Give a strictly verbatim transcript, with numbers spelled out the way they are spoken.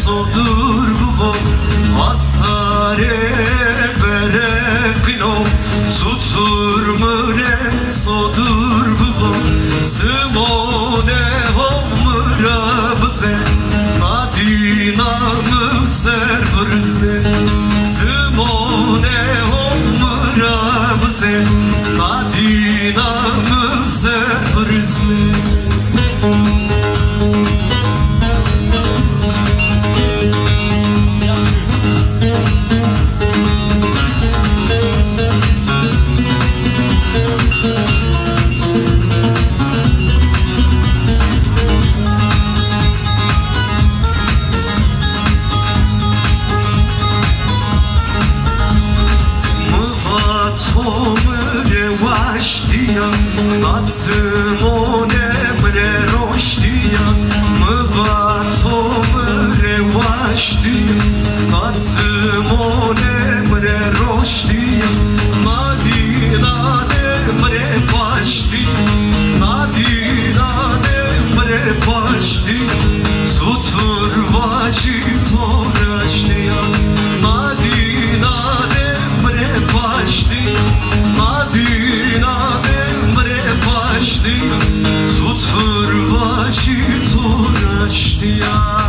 Sodur bubo, astare bere kino, sutur mure sodur bubo, Simone homra bze, nadina mser brzde, Simone homra bze, nadina mser brzde. Mbato mre huaxtiꞌ, Simone mre roxhtiꞌ, mbato mre huaxtiꞌ, Simone mre roxhtiꞌ, nadina de mre paxtiꞌ, nadina de mre paxtiꞌ, sutur huaxi to raxhtiꞌ, nadina de mre paxtiꞌ, nadina de mre paxtiꞌ, sutur huaxi to raxhtiꞌ.